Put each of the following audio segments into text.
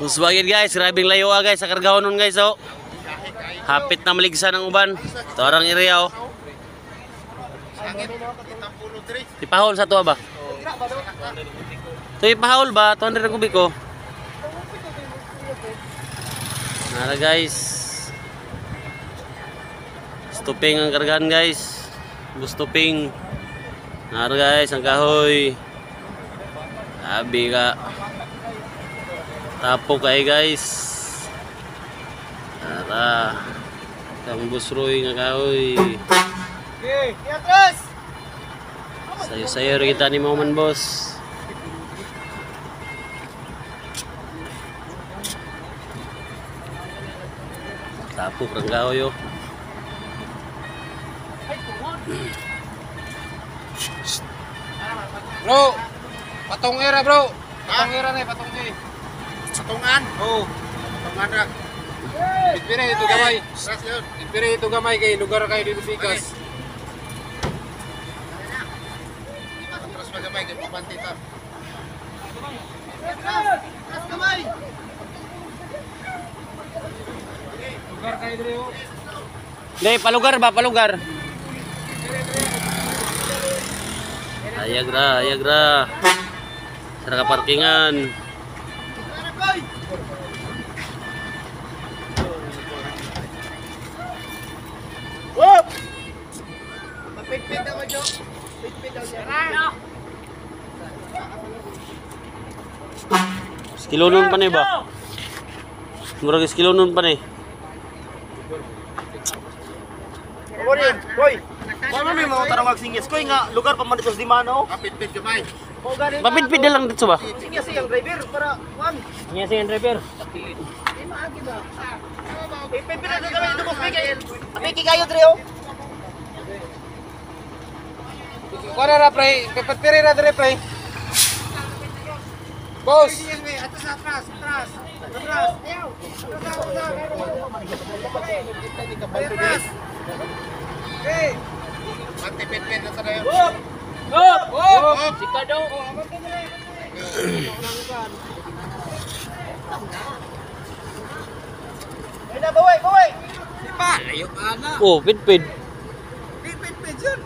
Buswagin guys, grabing layo ah guys sa kargahon nun guys oh. Hapit na maligsan ang uban. Torang area oh. Ipahol sa tuwa ba? Ito ipahol ba? 200 ang kubiko. Nara guys. Stoping ang kargahan guys. Bustoping. Nara guys, ang kahoy. Sabi ka. Tapo kay guys. Tara. Kang busroy nga kahoy. Okay, atras. Sayo-sayo rin kita ni Moman boss. Tapo kang kahoy oh. Bro, patong era bro. Patong era na, patong ni. Patungan. Oh, Patungan ra. bitbire ito gamay. Atras yun. Bitbire ito gamay kay lugar kayo dito bigas. Atras pa gamay kay papanti ta. Lugar kayo diri oh. Hindi, palugar ba? Palugar. Ayag ra, ayag ra. Sa ka parkingan. Pagpitpit ako, Jo. Pitpit ako siya. Skilonon pa ni ba? Murag skilonon pa ni. Hoy, wala may mga tarong singyas ko nga lugar pa man dito sa Dimano. Kapitpit gamay. O gani. Mapidpid na lang dito ba? Singyas ang driver para kuan. Nga ang driver. Ipipit na kami dito boss Miki. Miki kayo dre oh. Kuha ra pre, pipatpire ra dire pre. Boss. Atras, atras, atras. Atras. Atras. Okay. Pantipit-pit na sa dayon. Up! Up! Ay na baway, baway. Oh, pidpid. Pipit-pit yun.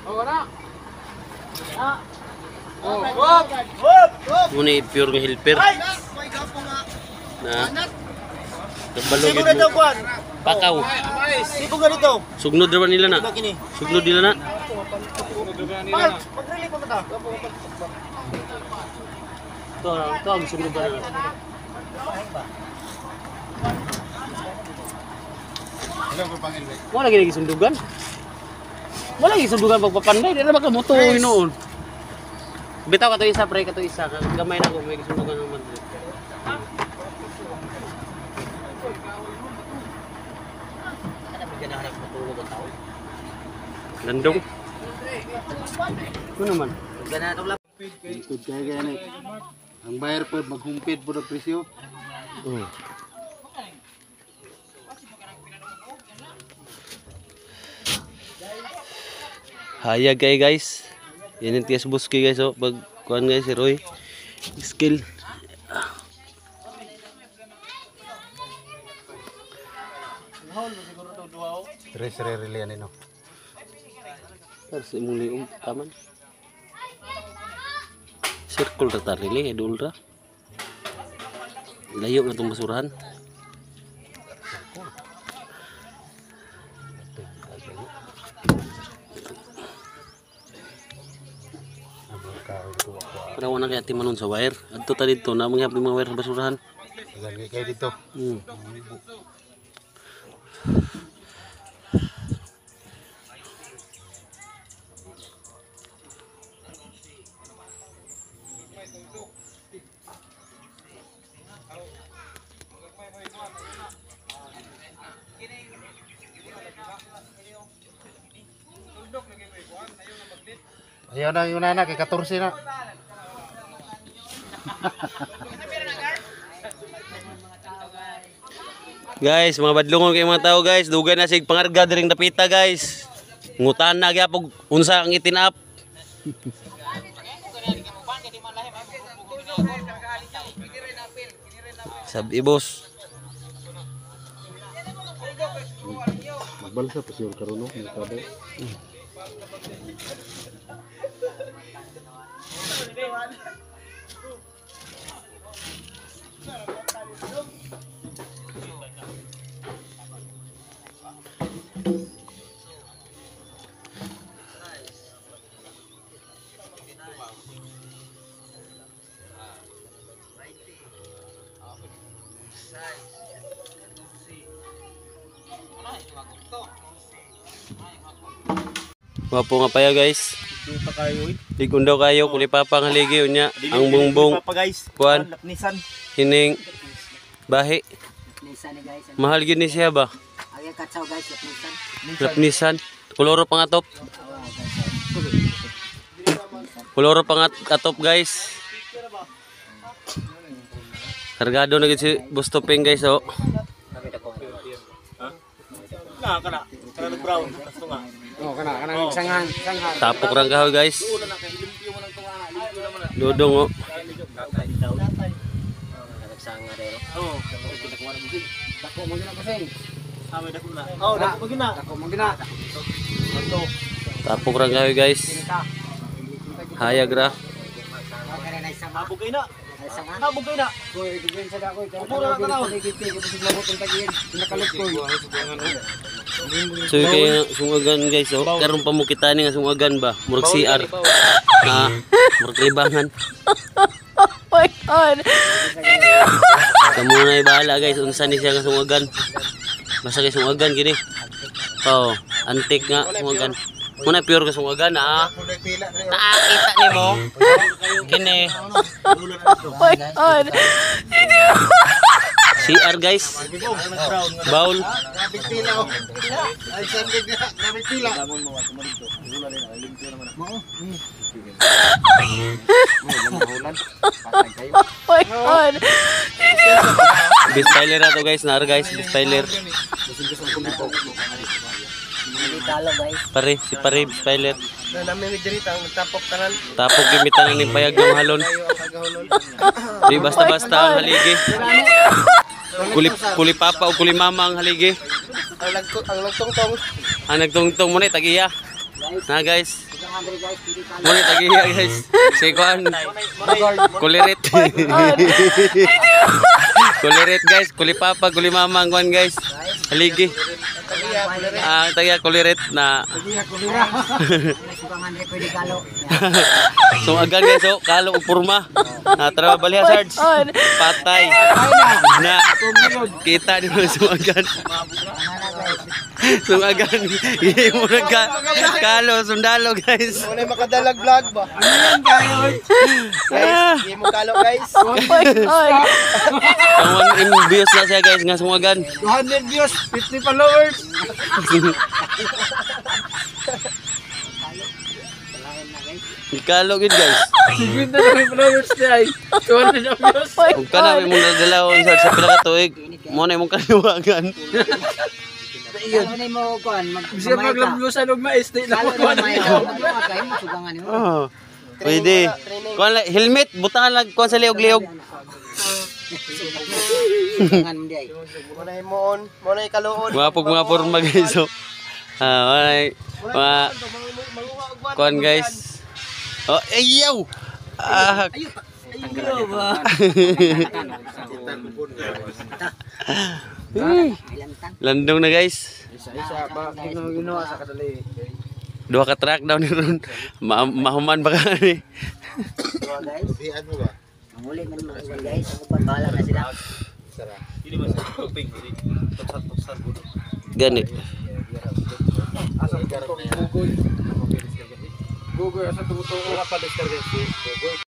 Oh, wala. Oh, up! Hop, hop. Muna pure nga helper. Ay! May gapo nga. Na. Kabalo Sibo gid na daw mo. kuan. Pakaw. Sibo ganito. Sugnod ra ba nila na? Diba kini? Sugnod nila na. Mal, magrili pa mata. Ito, ito ang sugnod ba nila? Hello, ko pangil. Wala gid gisundugan. Wala gisundugan pagpapanday, di na ba ka moto hinuon. Bitaw kato isa pre, kato isa, gamay na ko may gisundugan ng man. Landong. Ano naman? Likod kaya gani. Ang bayar po maghumpit po ng presyo. Oh. Hayag kay guys. Yan ang tias buski guys oh. Pag kuan guys si Roy. Skill. Tres re relay no. Tapos imong liom taman. Circle ra ta relay idol ra. Layo na tong basurahan. Para wala kaya timanon sa wire. Adto ta dito na mga mga wire sa basurahan. Dagan kay dito. Ayaw na yun na kay 14 na. Guys, mga badlongon kay mga tao guys, dugay na sig pangarga diring dapita guys. Ngutan na gyapon unsa ang itinap. Sabi boss. Magbalsa pa siya karon no, magkabay. Wapo nga paya guys. Ligon daw kayo, kulipapa ang haligi unya. Ang bungbong, Pa guys. kuan, Nisan. hining bahi. Lapnisan ni guys. Mahal gyud ni siya ba? Agay katsaw guys, lapnisan. Lapnisan. Kuloro pa nga top. Kuloro pa nga atop guys. Kargado na gyud si Boss Topeng guys oh. Na kana. Kana brown. Tasto nga. Oh, kana kana sanghan, sanghan. Tapok rang kahoy guys. Dudong oh. Nagsanga dero. Oh. Dako mo gina kasing. Ame dako na. Oh, dako mo gina. Dako mo gina. Tapok rang kahoy guys. Hayag ra. Okay na isang Habog kay na. isang Habog kay na. Koy, gugin sa dako. Mura na tanaw. Pinakalot ko. So kay sungagan guys oh. Karon pa mo kita ni nga sungagan ba? Murag CR. Ah, murag libangan. Oh my god. Kamo na bahala guys unsa ni siya nga sungagan. Basta kay sungagan gini. Oh, antik nga sungagan. Muna pure ka sungagan ah. Nakakita nimo. Kini Oh my god. CR guys. Bowl. Grabe pila oh. Ay sandig na, grabe pila. Oh my god. Bistyler na to guys, nar guys, bistyler. Hindi talo guys. Pare, si pare bistyler. Na namin ni Jerita ang nagtapok tanan. Tapok gimitan ni payag ng halon. Di basta-basta ang haligi. Kuli, kuli papa o kuli mama ang haligi. Ang nagko ang nagtungtong. Ang nagtungtong mo na tagiya. Na guys. 200 guys, pwede talo. Mo na tagiya guys. Si Kuan. Kulirit. Kulirit guys, kuli papa, kuli mama ang kuan guys. Haligi. Ang tagiya kulirit na. 200 pwede talo. So agan guys, oh, kalo og porma. Na tara balya Sarge. God. Patay. Na. Kita di mo sumagan. Sumagan. Hindi mo nagka kalo sundalo guys. Wala makadalag vlog ba? Ano yan guys? Ah. Guys, mo kalo guys. Oh my god. Ang 1M views na siya guys nga sumagan. 200 views, 50 followers. Kalo gid guys. 50 na followers niya ay. 200 views. Oh my Ug kana may mong nadalawon sa sa pila ka tuig. Mo na imong kaliwagan. Talo na mo kuan, mag Siya maglablusan og mais di na Talo ko na may ka. Magluwa ka mo sugangan nimo. Oh. Pwede. Kuan lang helmet butangan lang kuan sa liog-liog. Sugangan mo di ay. Mo na himuon, mo na ikaluon. Mga pag mga forma guys. So, ah, mga, mga kuan guys. Oh, ayaw. Ah, landong na guys. Isa-isa ba ginawa sa kadali. Duha ka truck daw ni ron. Mahuman ba ka ni? Duha guys. Dian mo ba? Manguli man mga uban guys. Ang uban bahala na sila. Gani. Gugoy. Gugoy asa tumutuo pa diskarga. Gugoy.